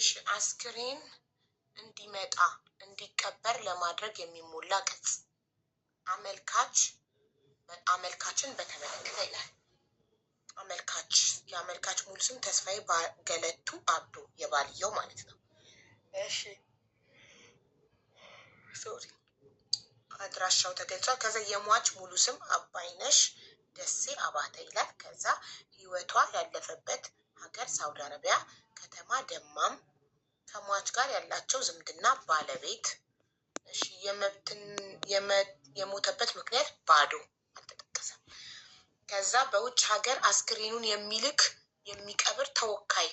እሺ፣ አስክሬን እንዲመጣ እንዲቀበር ለማድረግ የሚሞላ ቅጽ፣ አመልካች፣ አመልካችን በተመለከተ ይላል። አመልካች፣ የአመልካች ሙሉ ስም ተስፋዬ ገለቱ አብዶ፣ የባልየው ማለት ነው። እሺ፣ sorry፣ አድራሻው ተገልጿል። ከዛ የሟች ሙሉ ስም አባይነሽ ደሴ አባተ ይላል። ከዛ ህይወቷ ያለፈበት ሀገር ሳውዲ አረቢያ፣ ከተማ ደማም፣ ከሟች ጋር ያላቸው ዝምድና ባለቤት። እሺ፣ የሞተበት ምክንያት ባዶ፣ አልተጠቀሰም። ከዛ በውጭ ሀገር አስክሬኑን የሚልክ የሚቀብር ተወካይ፣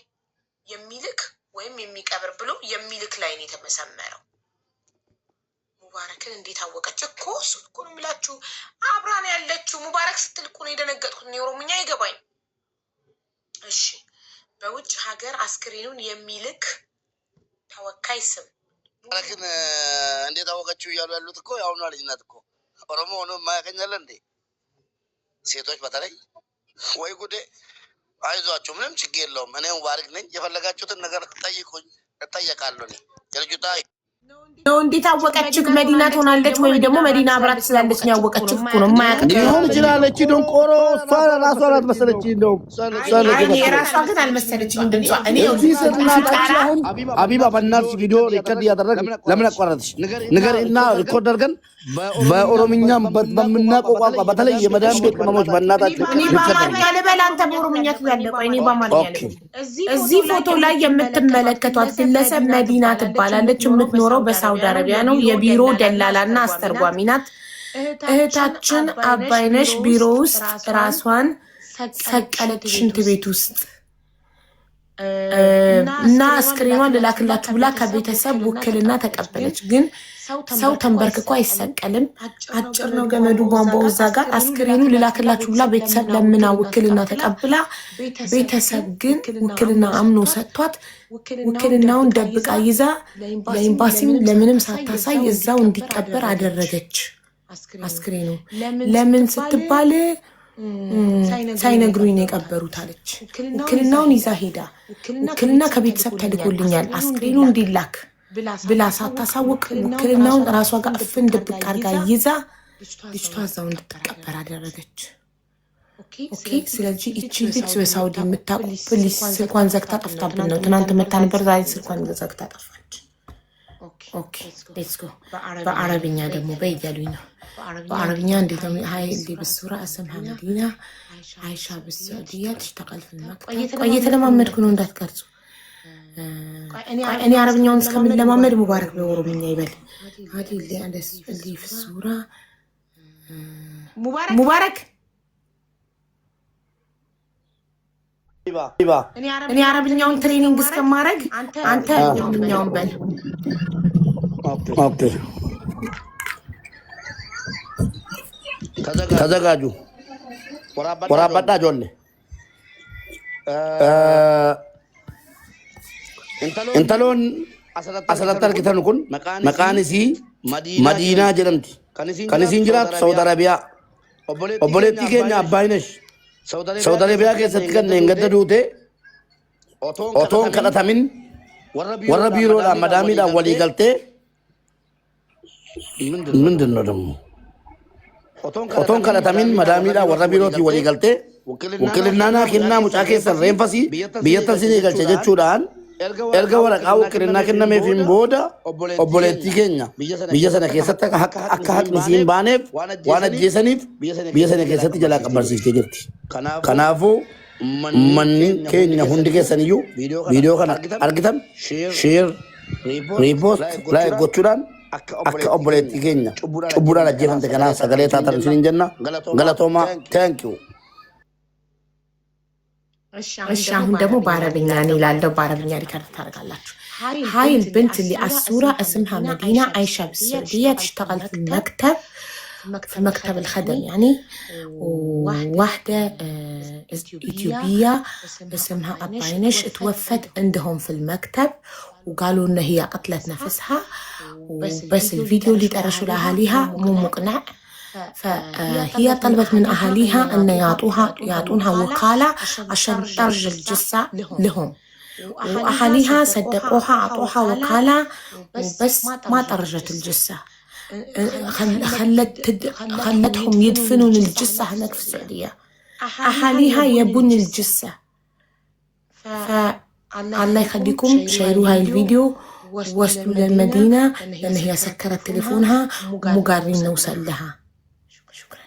የሚልክ ወይም የሚቀብር ብሎ የሚልክ ላይ ነው የተመሰመረው። ሙባረክን እንዴት አወቀች እኮ? እሱን እኮ ነው የምላችሁ። አብራን ያለችው ሙባረክ ስትል እኮ ነው የደነገጥኩት። እኔ ኦሮምኛ አይገባኝ። እሺ፣ በውጭ ሀገር አስክሬኑን የሚልክ ተወካይ ስም። ሙባረክን እንዴት አወቀችው እያሉ ያሉት እኮ የአሁኗ ልጅ ናት እኮ። ኦሮሞ ሆኖ የማያገኝ አለ እንዴ? ሴቶች በተለይ፣ ወይ ጉዴ! አይዟችሁ፣ ምንም ችግር የለውም። እኔ ሙባረክ ነኝ። የፈለጋችሁትን ነገር ጠይቁኝ፣ እጠየቃለሁ። እኔ የልጅቷ ነው። እንዴት አወቀችህ? መዲና ትሆናለች ወይም ደግሞ መዲና አብራት ስላለች ነው ያወቀችህ እኮ ነው። የማያውቅ ሊሆን ይችላል። እቺ ደንቆሮ እሷ ራሷ ናት መሰለች። እንደውም እሷ ነች አይ የመሰለች። የራሷ ግን አልመሰለችኝም ድምጿ። እኔ እዚህ ስር እናታችን አሁን አቢባ በእናትሽ ቪዲዮ record እያደረግ ለምን አቋረጥሽ? ንገሪና record አድርገን በኦሮምኛም በምናውቀው ቋንቋ፣ በተለይ የመዳን ቤት ቅመሞች በእናታችሁ እኔ record በአማርኛ ልበል፣ አንተ በኦሮምኛ ትላለህ። ቆይ፣ እኔ በአማርኛ ልበል። እዚህ ፎቶ ላይ የምትመለከቷት ግለሰብ መዲና ትባላለች። የምትኖረው በሳውዲ አረቢያ ነው። የቢሮ ደላላና አስተርጓሚ ናት። እህታችን አባይነሽ ቢሮ ውስጥ ራሷን ሰቀለች፣ ሽንት ቤት ውስጥ፣ እና አስክሬኗን ልላክላችሁ ብላ ከቤተሰብ ውክልና ተቀበለች። ግን ሰው ተንበርክኮ አይሰቀልም። አጭር ነው ገመዱ፣ ቧንቧው እዛ ጋር። አስክሬኑ ልላክላችሁ ብላ ቤተሰብ ለምና ውክልና ተቀብላ፣ ቤተሰብ ግን ውክልና አምኖ ሰጥቷት ውክልናውን ደብቃ ይዛ ለኤምባሲም ለምንም ሳታሳይ እዛው እንዲቀበር አደረገች። አስክሬኑ ለምን ስትባል ሳይነግሩኝ ነው የቀበሩት አለች። ውክልናውን ይዛ ሄዳ ውክልና ከቤተሰብ ተልኮልኛል አስክሬኑ እንዲላክ ብላ ሳታሳውቅ ውክልናውን ራሷ ጋር እፍን ድብቅ አድርጋ ይዛ ልጅቷ እዛው እንድትቀበር አደረገች። Okay። ስለዚህ እቺ ልጅ በሳውዲ የምታውቁ please፣ ስልኳን ዘግታ ጠፍታብን ነው። ትናንት መታ ነበር፣ ዛሬ ስልኳን ዘግታ ጠፋች። Okay, let's go። በአረብኛ ደግሞ በይ እያሉኝ ነው። በአረብኛ እንዴት ነው? هاي اللي بالصورة اسمها مدينة، عايشة بالسعودية، تشتغل في المكتب። ቆይ፣ እየተለማመድኩ ነው፣ እንዳትቀርጹ። እኔ አረብኛውን እስከምለማመድ ሙባረክ በኦሮምኛ ይበል። هذه اللي في الصورة ሙባረክ፣ እኔ አረብኛውን training እስከማድረግ አንተ ኦሮምኛውን በል። Okay፣ ተዘጋጁ። Waraabadhaa ijoollee. Intaloon asirratti argitan kun maqaan isii Madiinaa jedhamti. Kan isiin jiraattu Saudi Arabiyaa. Obboleettii keenya Abbaayinesh Saudi Arabiyaa keessatti kan gadda duute otoo hin kadhatamin warra biiroodhaan madaamiidhaan walii galtee ምንድን ነው ደግሞ otoo hin kadhatamin madaamiidhaan warra biirootiin walii galtee ውክልና naa kennaa mucaa keessan reenfasii biyyattan sinii galche jechuudhaan erga waraqaa ውክልና kennameefiin booda obboleettii keenya biyya sana keessatti akka haqni siin baaneef waan ajjeesaniif biyya sana keessatti jalaa qabbarsiiftee jirti. Kanaafuu manni keenya hundi keessaniyyuu viidiyoo kana argitan share, repost, like gochuudhaan akka obboleettii keenya cubbuudhaan ajjeefamte kanaa sagalee taatan isiniin jenna. Galatoomaa, thank you. እሺ፣ አሁን ደግሞ በአረብኛ እኔ ላለው በአረብኛ record ታደርጋላችሁ። هاي البنت اللي على الصورة اسمها مدينة، عايشة بالسعودية، تشتغل في المكتب، في مكتب الخدم يعني، وواحدة إثيوبية اسمها أباينش توفت عندهم في المكتب، وقالوا إن هي قتلت نفسها، وبس الفيديو اللي درشوا لأهاليها مو مقنع، فهي طلبت من أهاليها أن يعطونها وكالة عشان ترجع الجثة لهم. وأهاليها صدقوها، أعطوها وكالة، وبس ما طرشت الجثة، خلتهم يدفنون الجثة هناك في السعودية. أهاليها يبون الجثة، فالله يخليكم شيروا هاي الفيديو وصلوا للمدينة، لأن هي سكرت تليفونها ومو قادرين نوصل لها. شكرا.